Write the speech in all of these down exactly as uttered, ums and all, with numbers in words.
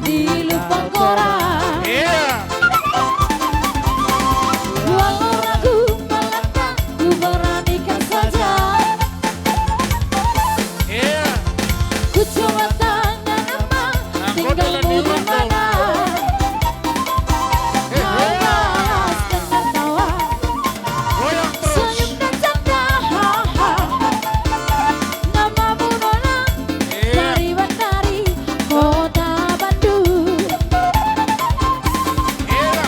Di lubang koran. Iya. Walau ragu melanda, ku beranikan saja. Iya. Ku coba tanya nama, tinggalmu di mana? Kau balas dengan tawa. Goyang terus. Senyum dan canda, ha, ha, ha. Namamu nona, iya, Pariban dari kota Bandung. Iya.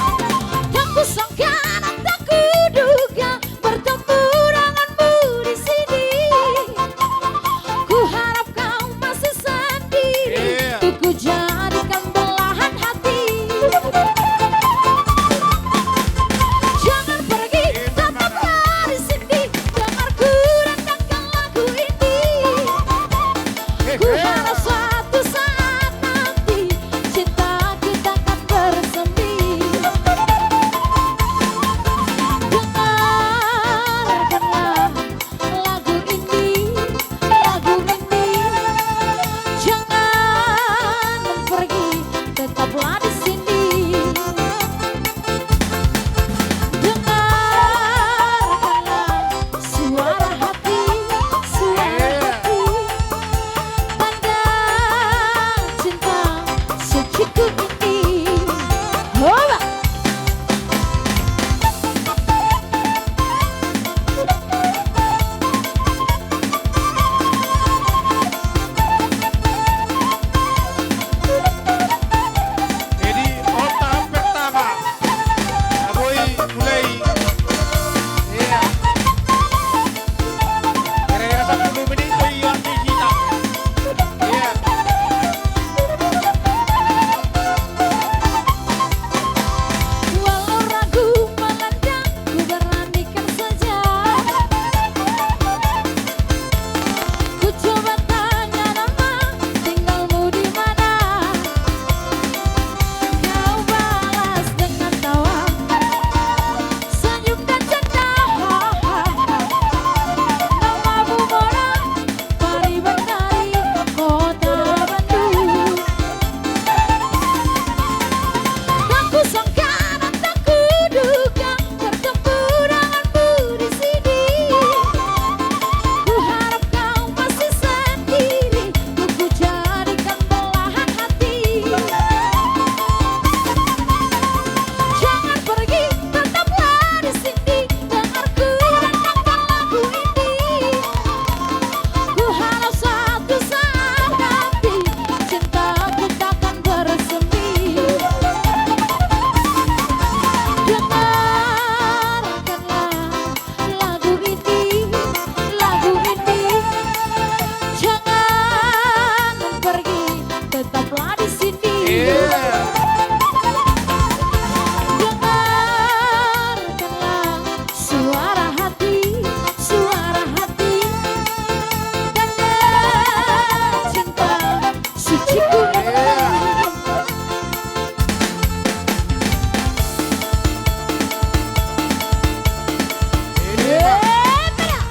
Tak kusangka dan tak kuduga bertemu denganmu di sini. Kuharap kau masih sendiri, iya, untuk kujadikan belahan hati. Jangan pergi, tetaplah di sini. Dengar ku rendangkan lagu ini. Kuharap suatu saat nanti cinta kita akan bersemi. Dengarkanlah lagu ini, lagu ini. Jangan pergi, tetaplah di sini. Dengarkanlah suara hati, suara hati. Tanda cinta suciku ini. Hoba. Jadi, on tahap pertama. Boi, mulai. Iya. Kira-kira sampulu menit, boi, on di sini. Iya. Walau ragu melanda, ku beranikan saja. Ku coba tanya nama, tinggalmu di mana? Kau balas dengan tawa, senyum dan canda, ha, ha, ha. Namamu mona, Pariban dari kota Bandung. Tak kusangka dan tak kuduga bertemu denganmu di sini. Kuharap kau masih sendiri, untuk kujadikan belahan hati. Jangan pergi, tetaplah di sini. Dengar ku rendangkan lagu ini. Kuharap suatu saat nanti cinta kita akan bersemi. Dengarkanlah lagu ini, lagu ini. Jangan pergi, tetaplah di sini. Iya. Dengarkanlah suara hati, suara hati. Tanda cinta suciku. Iya. Ini, Pak. Iya, Pak.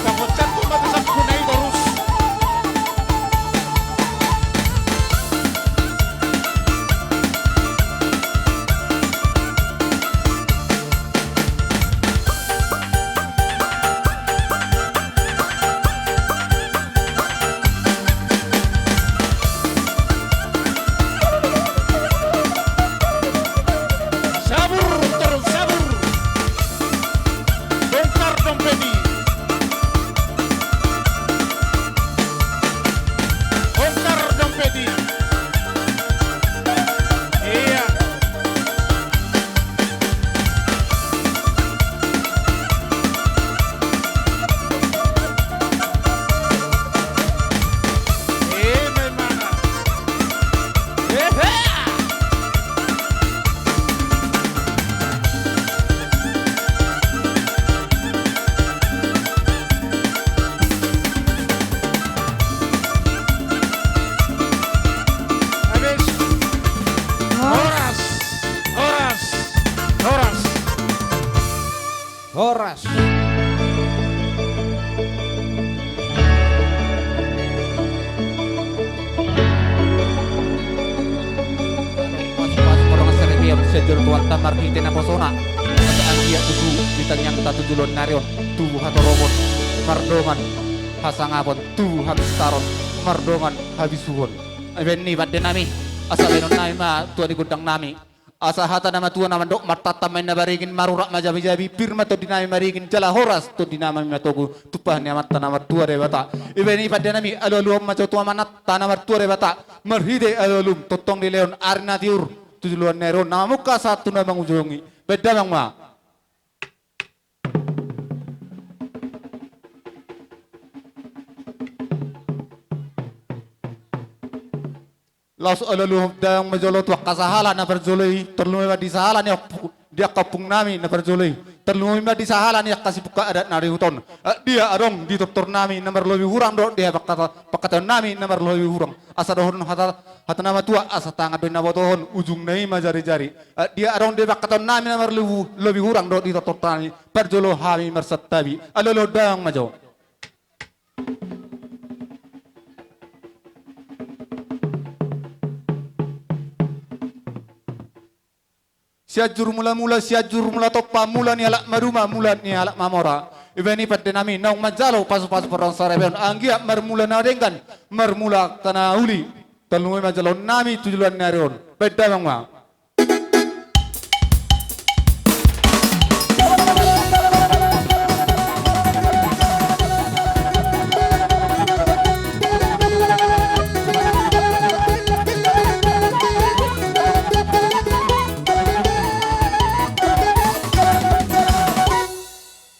Takut satu mata satu naik terus. Sabur, terus sabur. Bongkar dompet i. Bongkar dompet i. Iya. Habis. Horas. Horas. Horas. Horas. Sian jolo Tuhanta marhite naposona, asa anggiat tutu di tangiangta tu joloan ni ari on tubu hatoromon mardongan hasangapon, tubu habisaron mardongan habisuhon. Baen ni pande nami, asa baenon nami ma tu gondang nami. Asa hata na matua na mandok: Martantan ma inna parigi, marurat ma jabijabi, pir ma tondi nami marigi, jala horas tondi nami matogu, tumpahon ni Amanta na martua Debata. Baen ni pande nami, alualuhon ma jo tu Amanta na martua Debata marhite alualum, tongtong dilehon ari na tiur tu joloan ni ari on, na mamungka sahat tu na mangujungi. Baen damang ma. Laos alualuhon damang ma jolo tu angka sahala na parjolo i, tarlumobi ma di sahala ni ompu-, di angka ompung nami na parjolo i, tarlumobi ma di sahala ni angka sibuka adat na di huta on. Dia adong di tortor nami na marlobi hurang dohot di pangkata-, pangkataion nami na marlobi hurang, asa dohonon hata, hata na matua: Asa tangan do i na botohon, ujungna i ma jarijari. Dia adong di pangkataion nami na marlobi, lobi hurang dohot di tortor nami, parjolo hami marsantabi. Alualuhon damang ma jo. Sianjur mulamula, Sianjur mula tompa, mula ni halak maduma, mula ni halak mamora. Baen ni pande nami, naung manjalo pasupasu parhorasan saripeon, anggiat marmula na denggan, marmula angka na uli. Tarlumobi ma jaloon nami tu joloan ni ari on. Baen damang ma.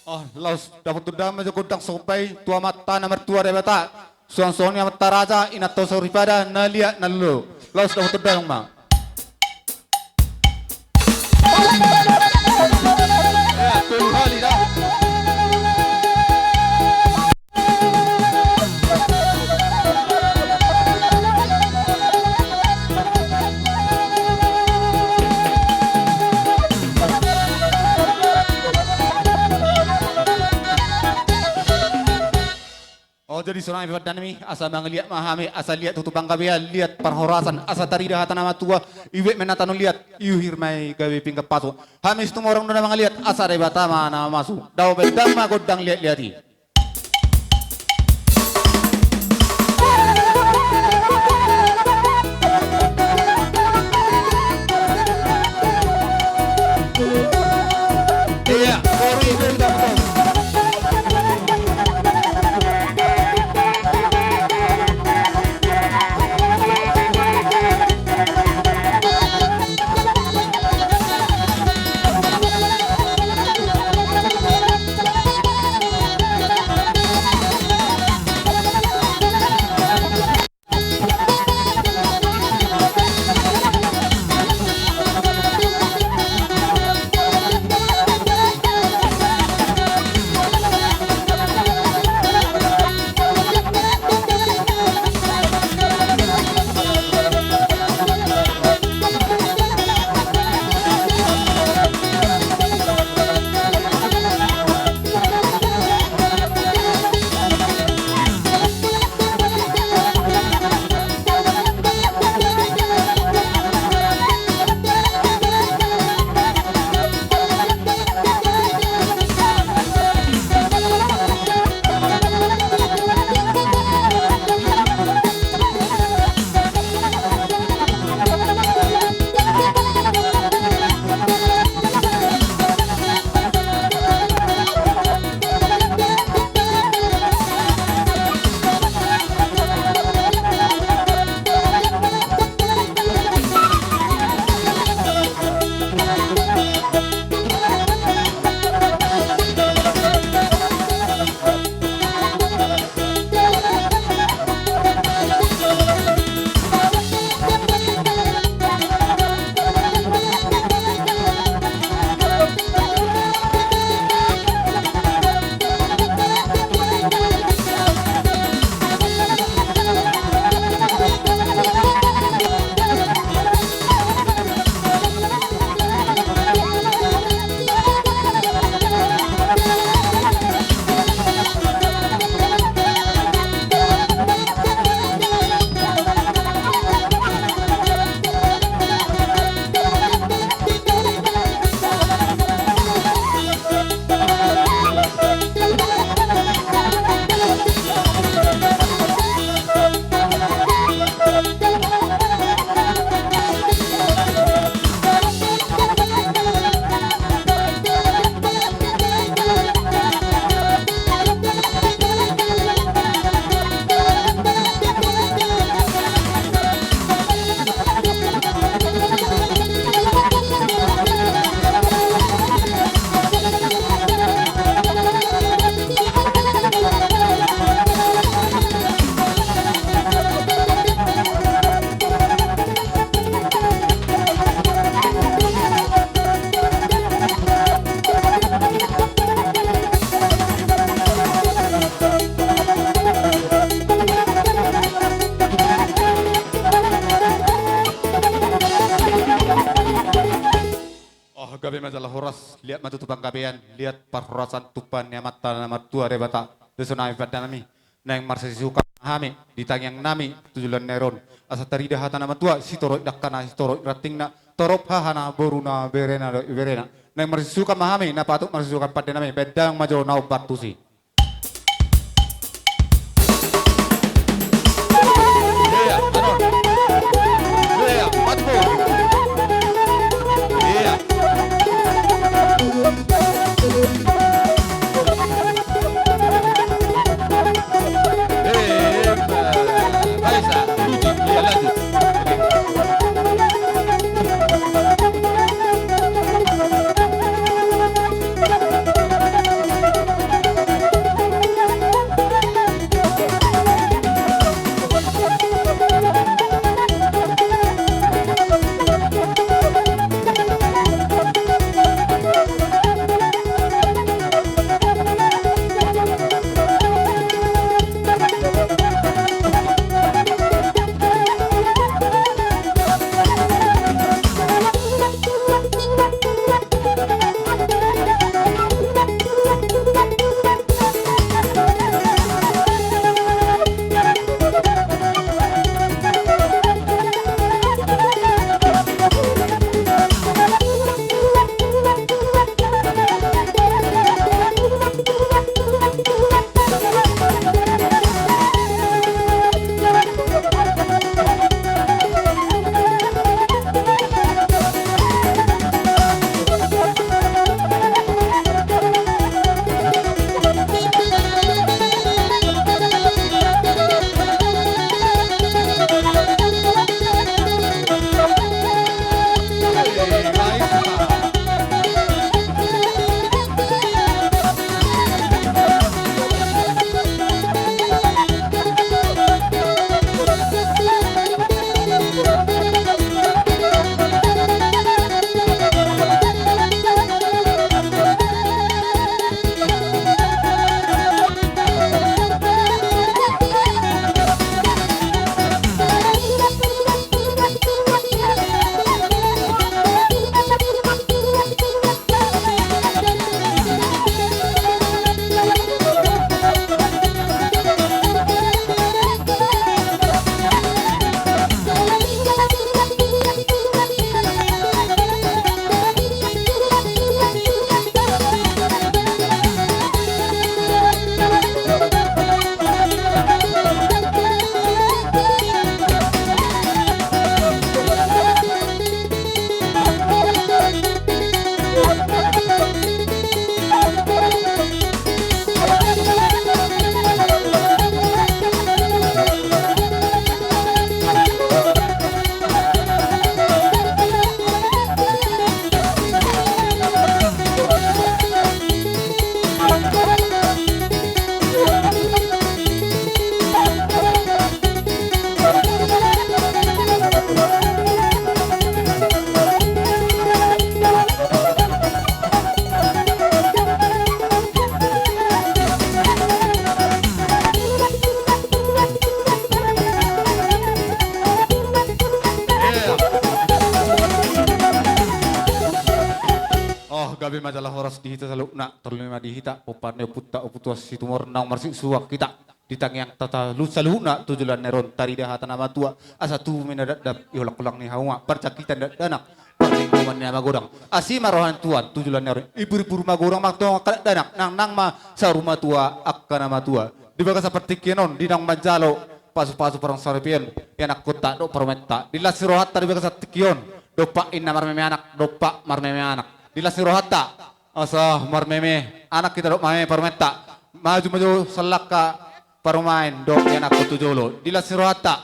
Oh, laos dapothon damang ma jo gondang somba i tu Amanta na martua Debata. Suang songon i amanta raja, inanta soripada, na liat na lolo. Laos dapothon damang ma. Ya, tolu hali da. Oh, jadi sonang i pande nami, asa mangaliat ma hami, asa liat tutu panggabean, liat parhorasan, asa tarida hata na matua: Iuhir ma inanta na liat, iuhir ma i gabe pinggan pasu. Hami situmorang do na mangaliat, asa Debata ma na mamasu. Dao, baen damang ma gondang liatliat i. Gabe ma jala horas, liat ma tutu panggabean, liat parhorasan tumpah ni Amanta na martua Debata. Di son nami pande nami, naeng marsisuka ma hami di tangiang nami tu joloan ni ari on, asa tarida hata na matua, sitorop dangkana, sitorop rantingna, torop haha na boruna, berena dohot iberena. Naeng marsisuka ma hami, na patut marsisuka pande nami, baen damang ma jo na ombar tusi. Oh, gabe ma jala horas di hita saluhutna, tarlumobi ma di hita, pomparan ni ompunta, Ompu Tuan Situmorang, naung marsisuak hita di tangiangta saluhutna tu joloan ni ari on, tarida hata na matua, asa tubu ma na dapdap di holangholang ni hauma, parsakitan dakdanak, parlinggoman ni na magodang. Asi ma roha ni Tuhan tu joloan ni ari on, ipuruipuru ma godang ma tongtong angka dakdanak, nangnang ma saur matua angka na matua. Di bagasan partingkian on, di naung manjalo pasupasu parsaoran i pe on, ianakkonta dohot parumaenta. Di las ni rohanta di bagasan tingki on, dompak inna marmeme anak, dompak marmeme anak. Di las ni rohanta, asa marmeme anak hita dohot marmeme parumaenta. Maju ma jo salangka parumaen dohot ianakkon tu jolo. Di las ni rohanta,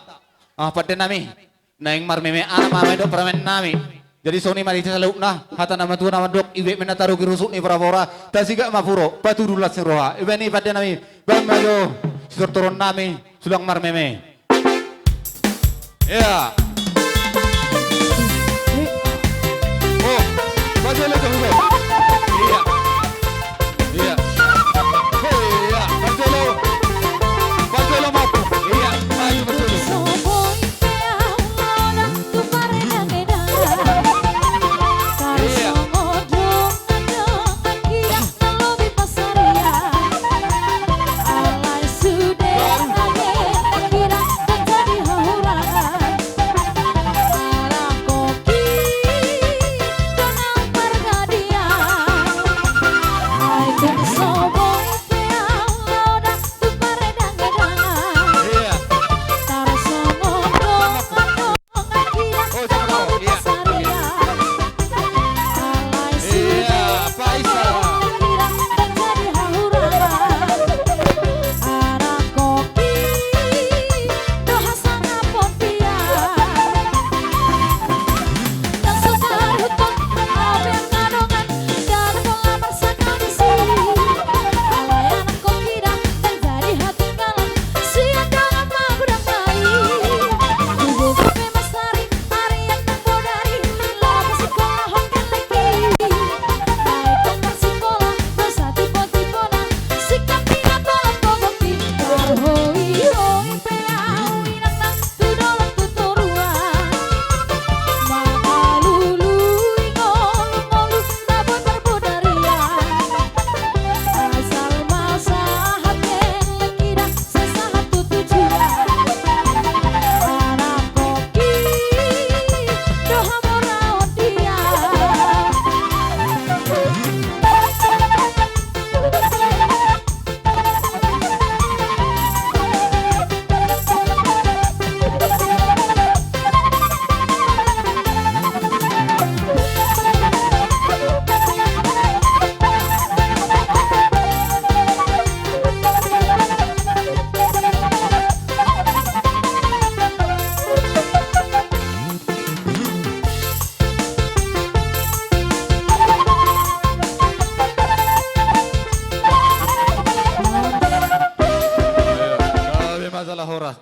ah, pande nami, naeng marmeme anak ma hami dohot parumaen nami. Jadi songon i ma di hita saluhutna, hata na matua na mandok, ibebet ma na tarugi rusuk ni porapora, tasigak ma puro, patudu las ni roha. Ibana i pande nami, baen ma jo sitortoron nami, sulang marmeme. Ia. Oh, bajolo jo, bajolo. Ia. Ia. Hei, ia, bajolo. Bajolo ma. Ia, maju bajolo. Ia.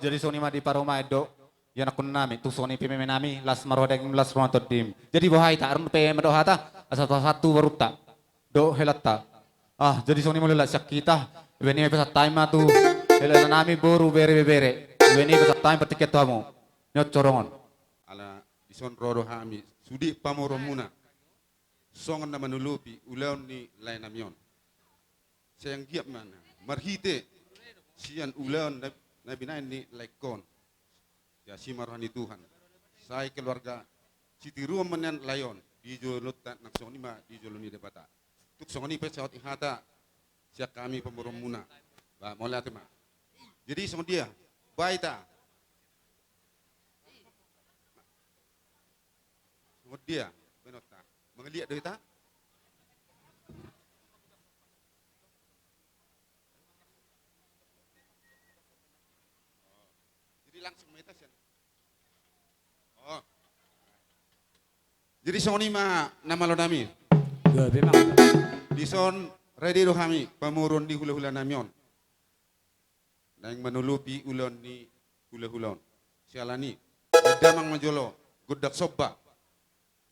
Jadi songon i ma di parumaen dohot ianakkon nami, tung songon i pe meme nami, las ma roha dagingmu, las ma roha tondim. Jadi boha hita, adong dope mandok hata, asa pasahat tu borunta dohot helanta. Ah, jadi songon i ma hulahula, sian hita, baen i ma pasahat hami ma tu hela-hela nami, boru, bere, ibebere. Baen i ma pasahat hami partingkian tu hamu. Nion corongon. Ala dison ro do hami sude pamoruonmuna, songon na manolopi ulaon ni lae nami on. Sai anggiat ma na marhite sian ulaon na, na binahen ni laengkon, diasi ma roha ni Tuhan. Sai keluarga sitiruon ma nian lae on di jolonta, nang songon i ma di jolo ni Debata. Tung songon i pe sahat i hata sian hami pamoruonmuna. Ba, mauliate ma. Jadi songon dia, ba hita. Songon dia baenonta? Mangaliat do hita? Jadi langsung ma hita sian. Oh. Jadi songon i ma na malo nami. Gabe ma. Dison rade do hami pamoruon ni hula-hula nami on. Naeng manolopi ulaon ni hula-hula on. Siala ni i, baen damang ma jolo gondang somba.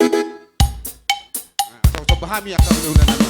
Nah, so-, somba hami angka hula-hula nami.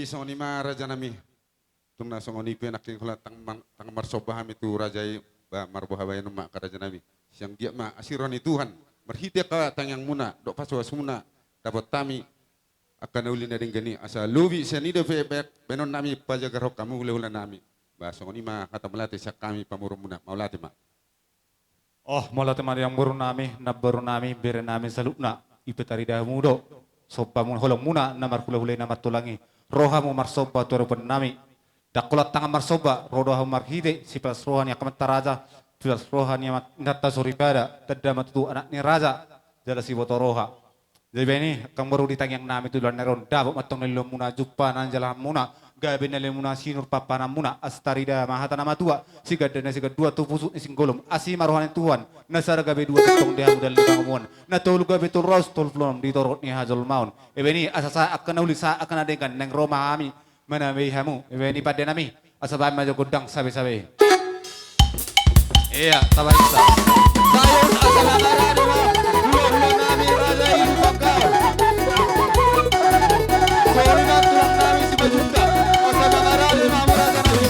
Jadi songon i ma raja nami. Tung na songon i pe nangkin holan tangan mar-, tangan marsomba hami tu raja i, ba marboha baenon ma angka raja nami. Sian dia ma asi roha ni Tuhan, marhite angka tangiang muna dohot pasupasu muna, dapot hami angka na uli na denggan i, asa lobi sian i dope baenon nami pajagarhon hamu hulahula nami. Ba songon i ma hata mauliate sian hami pamoruon muna, mauliate ma. Oh, mauliate ma di amangboru nami, namboru nami, bere nami saluhutna. I pe tarida hamu do somba muna, holong muna na marhulahula i na martulang i. Ro hamu marsomba tu adopan nami. Ndang holan tangan marsomba, ro do hamu marhite sipalas roha ni angka amanta raja, sipalas roha ni amanta soripada, tanda ma tutu anak ni raja jala siboto roha. Jadi baen i angka amangboru, di tangiang nami tu dolan na ro on, dapot ma antong na niluluan muna, jumpa na nijalahan muna, gabe na niluluan muna, sinur papanan muna, asa tarida ma hata na matua, siganda na sigandua tu pusuk ni singgolom, asi ma roha ni Tuhan, na sada gabe dua, tongtong di hamu dalan ni pangomoan, na tolu gabe tolu ratus tolu pulu onom di torop ni hajolmaon. Baen i asa sahat angka na uli, sahat angka na denggan, naeng ro ma hami manambai hamu. Baen i pande nami, asa baen ma jo gondang sabe-sabe. Ia, tabaen sa. Sayur asa mangarade ma hulahula nami raja i di Bangkal. Sorinan tulang nami Simanjuntak, asa mangarade ma hamu raja nami.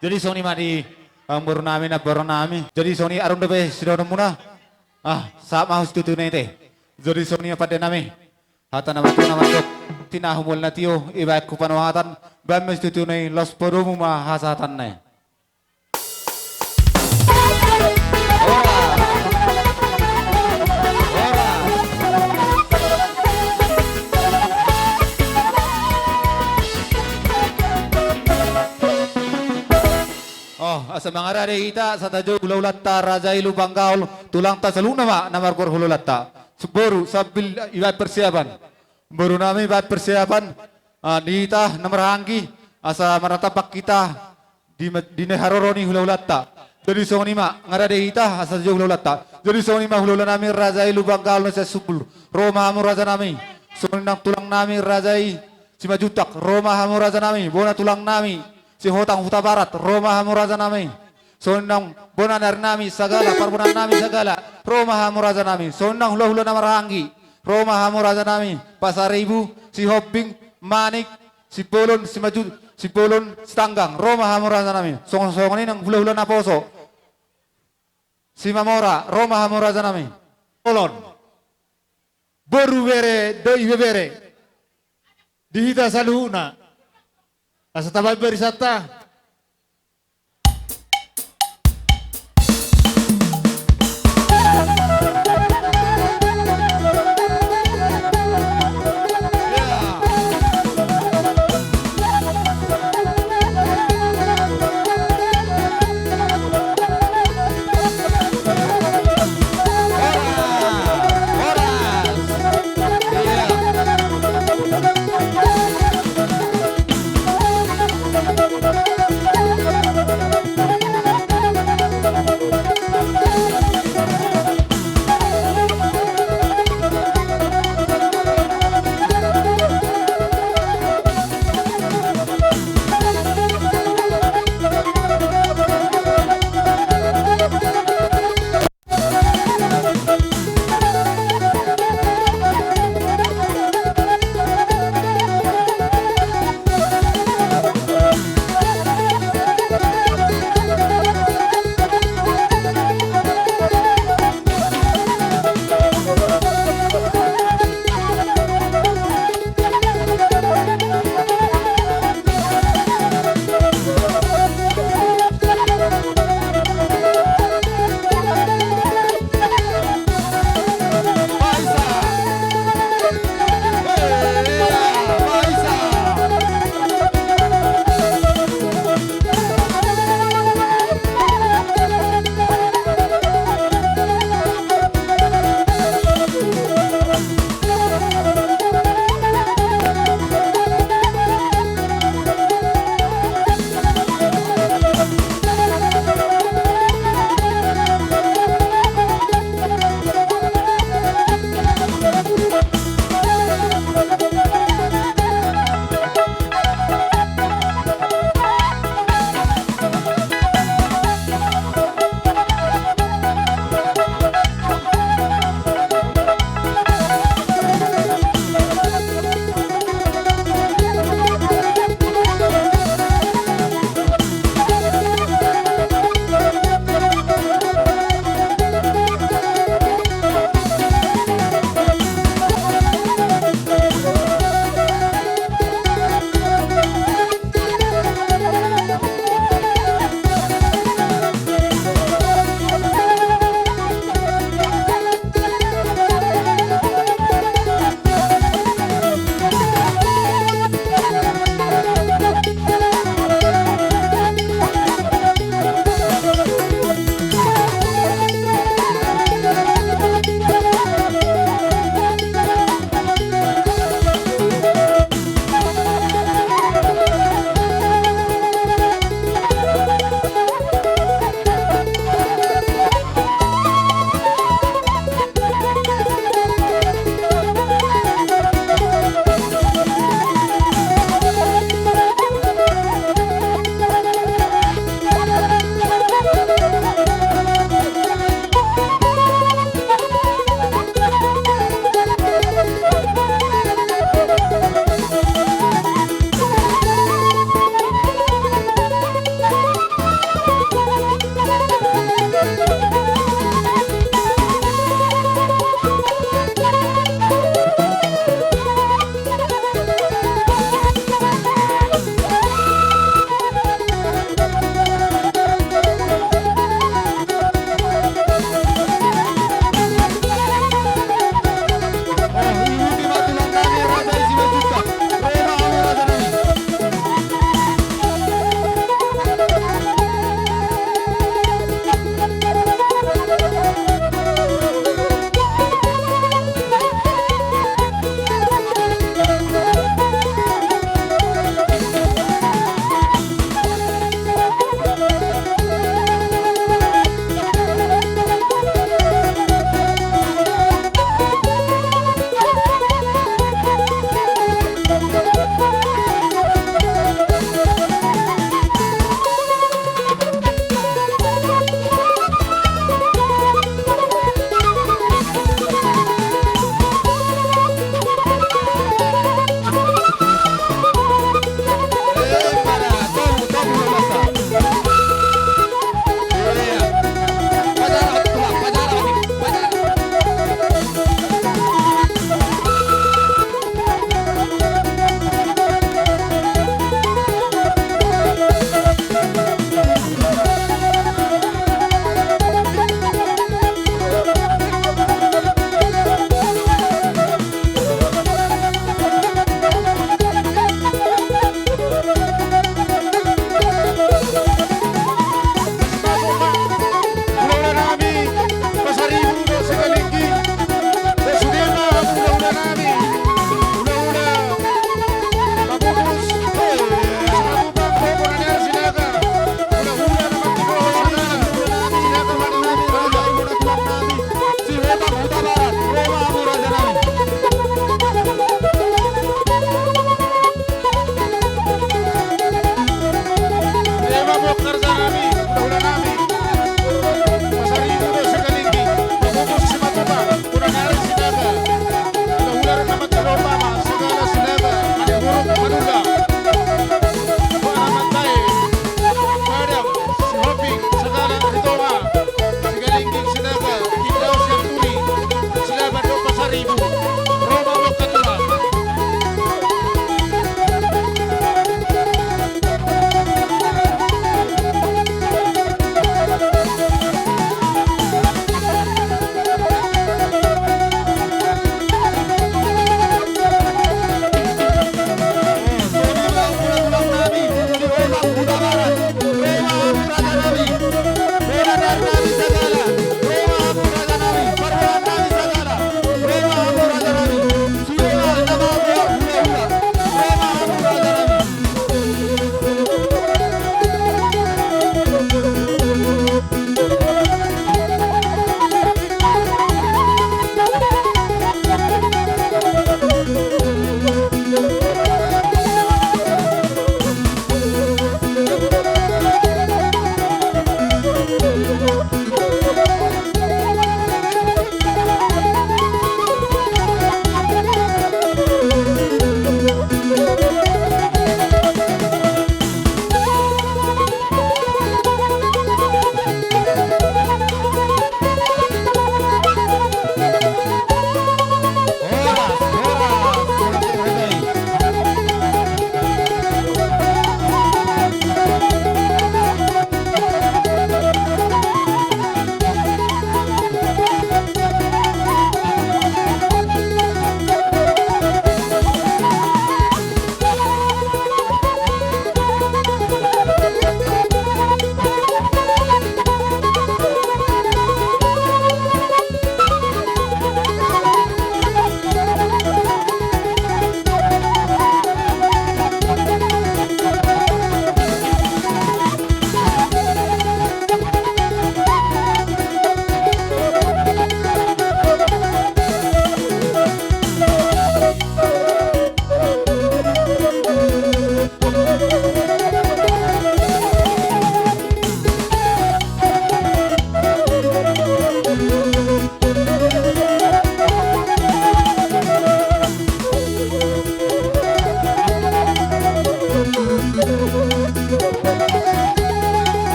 Jadi songon i ma di, eh, boru nami, namboru nami. Jadi songon i, adong dope sidohononmuna? Ah, sahat ma situtu na i te. Jadi songon i ma pande nami. Hata na martua na mandok, tinahu mual na tio, ibaen hu panuhatan, baen ma situtu na i, laos podomu ma hasahatanna i. Oh, asa mangarade hita, asa tajou hulahulanta, raja i Lumban Gaol, tulangta saluhutna ma na margoar hulahulanta. Boru, sambil ibaen persiapan. Boru nami, ibaen persiapan, ah, di hita na marhahaanggi, asa marnatampak hita di ma-, di na haroro ni hulahulanta. Jadi songon i ma, mangarade hita, asa tajou hulahulanta. Jadi songon i ma hulahula nami, raja i Lumban Gaol na sian Sumbul. Ro ma hamu raja nami. Songon i nang tulang nami, raja i Simanjuntak. Ro ma hamu raja nami. Bona tulang nami, Sihotang Hutabarat. Ro ma hamu raja nami. Songon i nang bona ni ari nami sagala, parbonaan nami sagala. Ro ma hamu raja nami. Songon i nang hulahula na marhahaanggi. Ro ma hamu raja nami. Pasaribu, Sihombing, Manik, Simbolon, Simaju-, Simbolon, Sitanggang. Ro ma hamu raja nami. Songon, songon i nang hulahula naposo. Simamora, ro ma hamu raja nami. Bolon. Boru, bere dohot ibebere. Di hita saluhutna. Asa tabaen barisanta.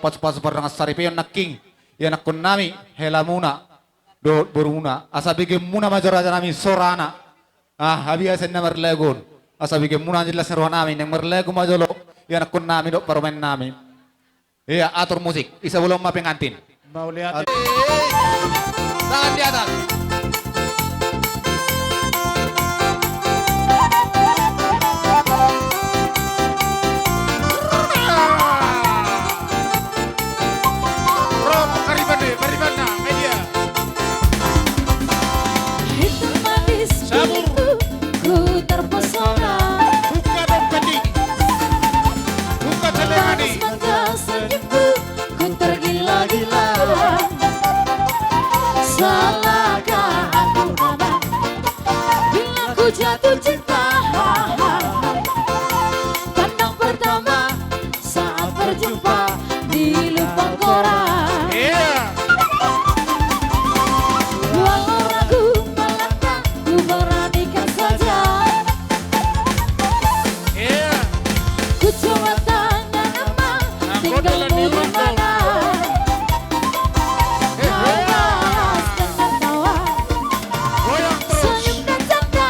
Pasu-pasu pardongan saripeon nangkin ianakkonnami, helamuna dohot borumuna, asa begemuna ma jo rajanami sorana. Ah, habiasan na marlagu on. Asa begemuna na jelas ni rohanami, naeng marlagu ma jolo ianakkonnami dohot parumaennami. Ia, atur musik. Isa bolon ma pengantin. Mauliate. Tangan di atas. Ro, pariban deh, pariban na, media. Hitam manis kulitmu, ku terpesona. Buka dompet i. Buka celengan i. Manis mata senyummu, ku tergila-gila. Salahkah aku, Mama, bila ku jatuh cinta? Pandang pertama saat berjumpa di lubang koran. Iya. Walau ragu melangkah, ku beranikan saja. Iya. Ku coba tangan Ama, tinggalmu di mana? Anggo dalan di rumah. Kau balas dengan tawa. Goyang terus. Senyum dan canda.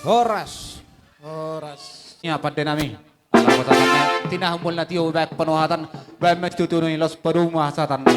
Horas. Horas. Ia pande nami. Ala hosatan na tinahu mul na tio baen panuhatan, baen ma situtu ni laos padomu hasahatan.